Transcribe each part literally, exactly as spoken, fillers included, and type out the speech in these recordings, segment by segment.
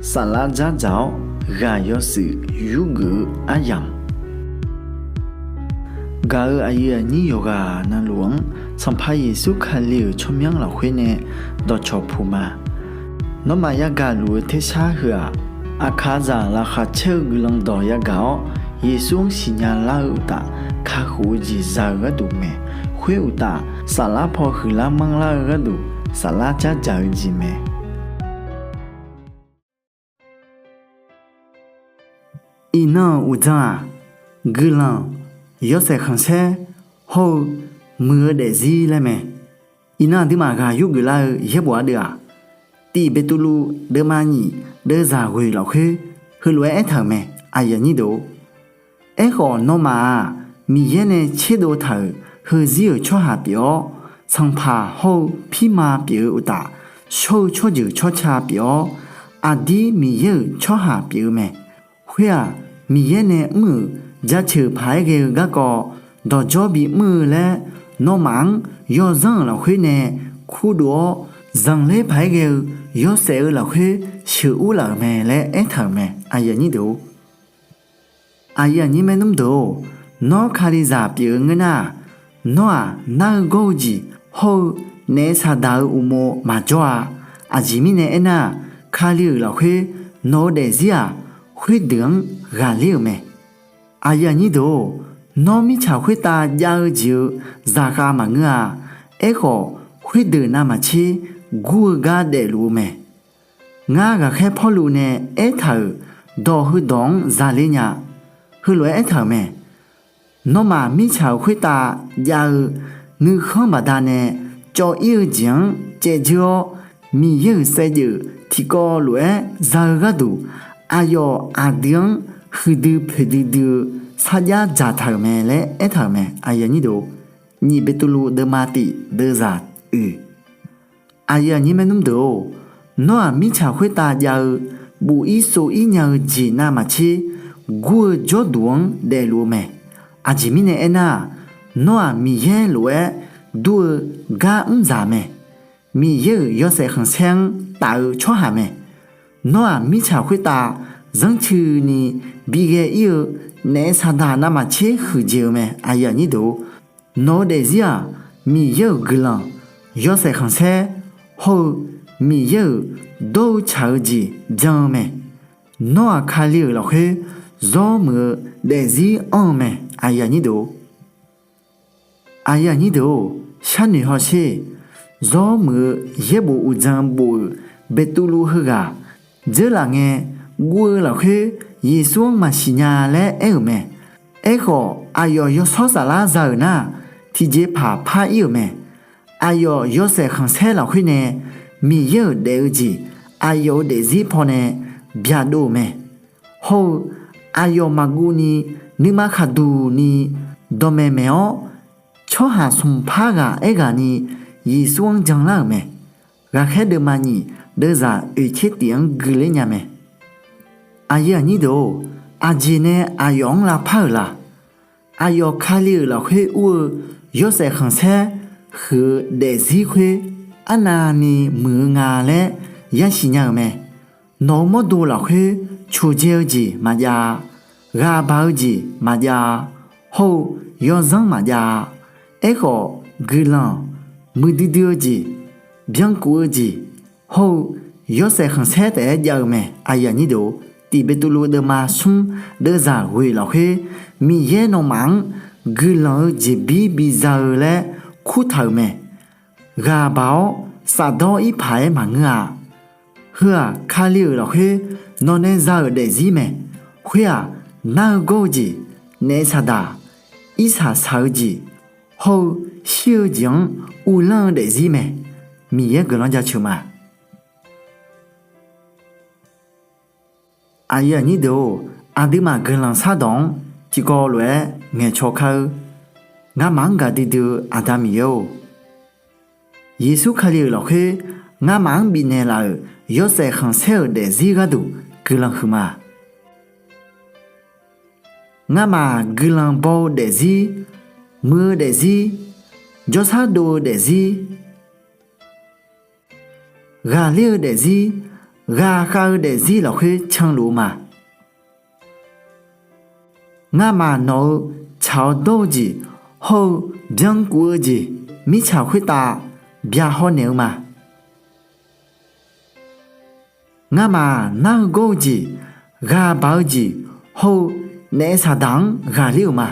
Saflar dzardzaq-awr ghaq yawshuif yurgeuf-eu aryamq, gaq-euq aqyuif aqnyir yawqghaq navluf-anr Sanqpaq Yeqsur Kali-euq tsawrmyanr lafkhoer nae dawqcawq puq ma. Nawmaf yagaq luf-eu tersar heu-aq, aqkaqzaq laqkhaq caer-eu guiqlanq dawq yagaq-awr, Yeqsur-anr siqnya lar-eu uqtaf, kakhof-eu jeq za-eu gharduq mae. Khoer uqtaf, saflar paw huiqlar manrlar-eu gharduq, saflar dzardzaq-eu jeq mae. Iqnan-euq uqdzan-aq, guiqlanq, yawshaef khanqsaer, hawr-eu muiq-eu daefzir laer mae. Iqnan aqduimaf ghaq yurgeuf lar-eu yaerbof ardeuv-aq, Tiq Beqtuvluv deuvma nyiq deuvzaq ghoeq lafkhoer heulof-aer aertaq-euq mae. Aerkhawf, nawmaf-aq, Miqyaer nae tserdov taq-euq heuzir-euq tsawrhaq pyeuf-awr, sanqpaq hawr-eu pirma pyeuf-eu uqtaf, shawr-eu tsawrjeuq tsawrca pyeuf-awr, aqdir Miqyaer-euq tsawrhaq pyeuf-eu mae. Khoer-aq, Miqyaer nae mr-euq jaceuq paq-aer ghae-eu garkawv dawqdzawr bimr-eu laer, nawmaf-anr yawzanr-euq lafkhoer nae kurdov-awr, zanqler paq-aer ghae-eu yawshaef-eu lafkhoer sheuqur laf-euq mae laer aertaq-euq mae. Aqyuif aqnyir maernmr-or, nawr Kalizaq pyeuf-eu ngeur nar-aq, nawr-aq nar-eu gawr-eu jeq hawr-eu naef saqdaq-eu uqmov maqjawr-a. Aqjeq mirnae aernar-aq, Kali-euq lafkhoer nawq-eu daefzir-aq, khoerdeuq-anr ghaqler-euq mae. Aqyuif aqnyir deuq-or, nawr mirtsaq khoertav jav-eu jeq-eu zaqkhav maqngeur-a. Aerkhawf, khoerdeuq navmaqtser gur-eu gar daefluf-eu mae. Ngar ghaqkhaer Pawrluv nae aertaq-euq dawq heudawq-anr zale nya. Heulof-aer aertaq-euq mae. Nawmaf mirtsaq-euq khoertav jav-eu nuikhanr baqdanae cawv-ir-eu jeq-anr caevdzeur-awr, Miqyaer-euq saevdzeuf tiqkawv lof-aer za-eu gharduq, aqyawf aqdui-anr huiqdui poeqdui dui-eu sarjax dzaqtaq-euq mae laer aertaq-euq mae. Nyiq Beqtuvluv deuvma tiq deuvzaq oeq. Aqyuif aqnyir maernmr deuq-or, nawr-aq mirtsaq khoertav jav-eu buf-ir sov-ir nya-eu jeq navmaqtser gur-eu jawrduq-anr daefluf-eu mae. Aqjeq mirnae aernar-aq, nawr-aq Miqyaer lof-aer dur-eu gar mrzaq mae. Miqyaer-euq yawshaef khanqsaer-anr taf-eu tsawrhaq mae. Nawr-aq mirtsaq khoertav zanrcuini bighae-ir-eu naef saqdaq navmaqtser huiqdzaeq-eu mae. Nawq-eu daefzir-aq, Miqyaer-euq guiqlanq, yawshaef khanqsaer, hawr-eu Miqyaer-euq dawr-eu tsaq-eu jeq byan-eu mae. Nawr-aq Kali-euq lafkhoer zawr muiq-eu daefzir anr-eu mae. Aqyuif aqnyir deuq-or, sharnoeq hawsher. Zawr muiq-eu yaerbof uqdzan bof-euq Beqtuvluv heughaq dzeurlaf ngae, guv-eu lafkhoer Yeqsur-anr maqsiq nya laer aer-euq mae. Aerkhawf, aqyawf yawshawr saflar za-euq nar-aq, tiqjeqpaq par-ir-euq mae. Aqyawf yawshaef khanqsaer lafkhoer nae Miqyaer-euq daef-eu jeq aqyawf-euq daefzir pawnae byaqdov-euq mae. Hawr-eu aqyawf maqguv ni nuima khaqduq ni dawqmaeq maeq-awr, tsawrhaq smqpar ghaq aerghaqni Yeqsur-anr janlar-euq mae. Ghaqkhaer deuvma nyiq deuvzaq oeq tser tiq-anr guiler nya mae. Aqyuif aqnyir deuq-or, aqjeq nae aqyawf-anr lavpar-euq la? Aqyawf Kali-euq lafkhoer ur-eu yawshaef khanqsaer huiq-eu daefzir khoer arnavni muiq-eu nga laer yasiq nya-euq mae. Nawq-eu mawrdo lafkhoer coqdzae-eu jeq maqjav-a. Ghaq baq-eu jeq maqjav-a. Hawr-eu yawzanr maqjav-a. Aerkhawf, guiqlanq, muiqdui dui-eu jeq, byankuf-eu jeq, hawr-eu yawshaef khanqsaer taef-aer jav-eu mae. Tiq Beqtuvluv deuvma smr deuvzaq ghoeq lafkhoer, Miqyaer nawmaf-anr guiqlanq-eu jeqbir biza-eu laer kurtaq-euq mae. Ghaq baq-awr safdawr-ir paq-aer maqngeur-a. Heu-aq Kali-euq lafkhoer nawqnae za-euq daefzir mae. Khoer-aq, nar-eu gawr-eu jeq, naef saqdaq, irsaq saq-eu jeq, hawr-eu shir-eu jeq-anr uvlanr-eu daefzir mae. Miqyaer guiqlanq jaceuq ma. Aqyuif aqnyir deuq-or, aqduimaf guiqlanq shardawq-anr tiqkawv lof-aer ngaeqcaw kar-eur. Ngamaf-anr gaqdui dui-eu Aqda Miqyaer-or, Yeqsur Kali-euq lafkhoer ngamaf-anr bifnaeq laf-euq yawshaef khanqsaer-euq daefzir gharduq guiqlanq huiqma. Ngamaf guiqlanq baw-eu daefzir, muiq-eu daefzir, jawrshar dov-eu daefzir, ghaqler-eu daefzir, ghaqkhav-eu daefzir lafkhoer canluf-eu ma. Ngamaf nawq-eu tsaq-awr dawr-eu jeq hawr-eu byankuf-eu jeq mirtsaq khoertav byaqhaw naeq-eu ma. Ngamaf nar-eu gawr-eu jeq, ghaq baq-eu jeq hawr-eu naef saqdaq-anr ghaqler-euq ma.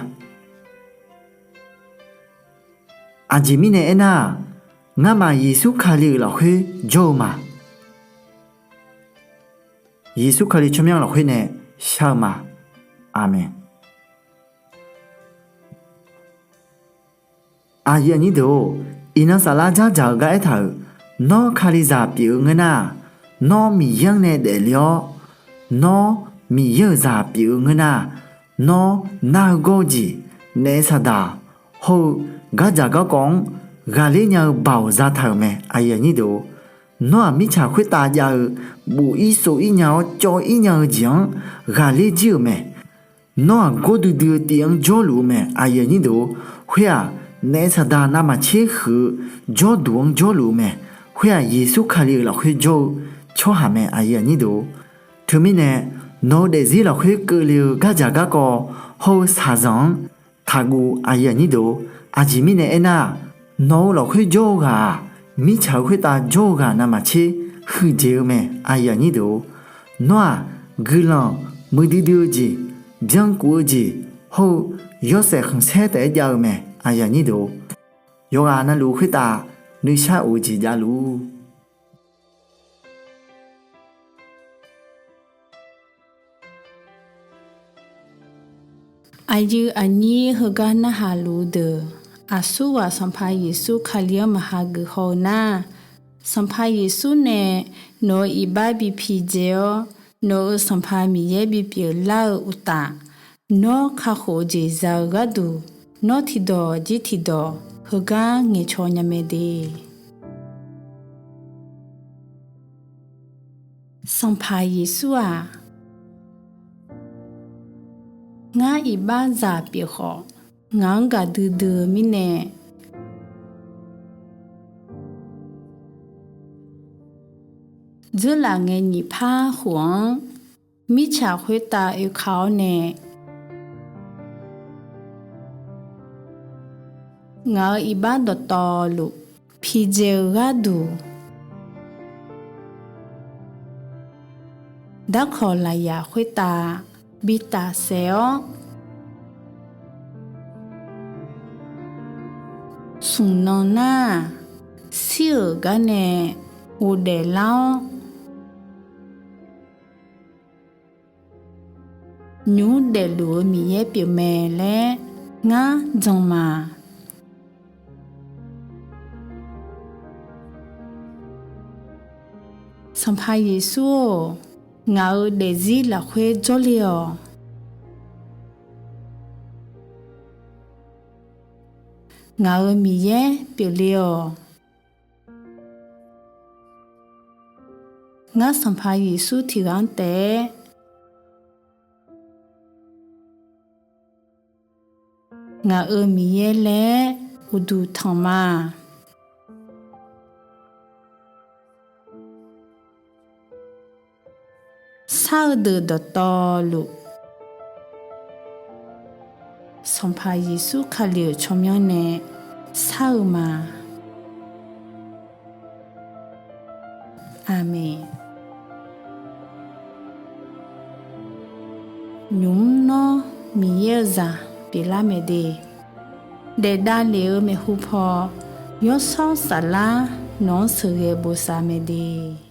Aqjeq mirnae aernar-aq, ngamaf Yeqsur Kali-euq lafkhoer jawr-eu ma. Yeqsur Kali tsawrmyanr lafkhoer nae shar-eu ma. Aqmeq. Aqyuif aqnyir deuq-or, iqnan saflar dzardzaq-eu gar aertaq-euq, Nawr Kalizaq pyeuf-eu ngeur nar-aq, nawr Miqyaer-anr nae daefle-awr, nawr Miqyaer-euq zaq pyeuf-eu ngeur nar-aq, nawr nar-eu gawr-eu jeq, naef saqdaq hawr-eu gardzaq garkawv-anr ghaqler nya-eu baoq zataq-euq mae. Nawr-aq mirtsaq khoertav jav-eu buf-ir sov-ir nya-awr cawv-ir nya-eu jeq-anr ghaqler jir-euq mae. Nawr-aq gawr duidui-eu tiv-anr jawrluf-eu mae. Khoer-aq, naef saqdaq navmaqtser huiq-eu jawrduq-anr jawrluf-eu mae. Khoer-aq, Yeqsur Kali-euq lafkhoer jawr-eu tsawrhaq mae. Teumirnae, nawq-eu daefzir lafkhoer keuvle-eu gardzaq garkawv hawr-eu shaqzanq-anr taqguv. Aqjeq mirnae aernar-aq, nawq-eu lafkhoer jawr-eu ghaq-aq, mirtsaq-eu khoertav jawr-eu ghaq navmaqtser huiqdzaeq-eu mae. Nawr-aq guiqlanq muiqdui dui-eu jeq, byankuf-eu jeq hawr-eu yawshaef khanqsaer taef-aer jav-eu mae. Yawqghaq navluf khoertav nuishar of-eu jeq javluf-ur. Aqyuif aqnyir heugar narhaq luf-eu deuq, aqsurghaq Sanqpaq Yeqsur Kali-anr maqha geuf haw-eu nar, Sanqpaq Yeqsur nae nawq-euq iqbax bi pidzae-awr, nawq-euq Sanqpaq Miqyaer bipyeuf lar-eu uqtaf, nawr kakhof-eu jeq za-eu gharduq, nawr tiqdawq jir tiqdawq heugar ngaeqcaw nya mae de. Sanqpaq Yeqsur-aq, ngar iqbaxzaq pyeuf khawf, ngaq-anr gaqdui dui-eu mirnae, dzeurlaf ngae nyiq par khof-anr mirtsaq khoertav oeka-awr nae, ngaq-euq iqbax dawqtawvluf pidzae-eu gharduq, darkawq lafyaq khoertav bi tafsaef-awr, smq nan nar-aq, shir-euq gar nae ghofdaef lar-awr, nymq mr daefluf-eu Miqyaer pyeufmae laer ngar jan ma. Sanqpaq Yeqsur-or, ngaq-euq daefzir lafkhoer jawrle-awq. Ngaq-euq Miqyaer pyeufle-awq. Ngar Sanqpaq Yeqsur tiqghaq-anr taef-aer ngaq-euq Miqyaer laer uqduq tanq ma. Shar-eu deuq dawqtawvluf, Sanqpaq Yeqsur Kali-euq tsawrmyanr nae shar-eu ma. Aqmeq. Nymq mr nawr Miqyaer-eu zaq pyeuflar mae de. Daef davlef-eu maeqhu paw, Yawshawr Saflar nawq-anr sheuqghae bosav mae de.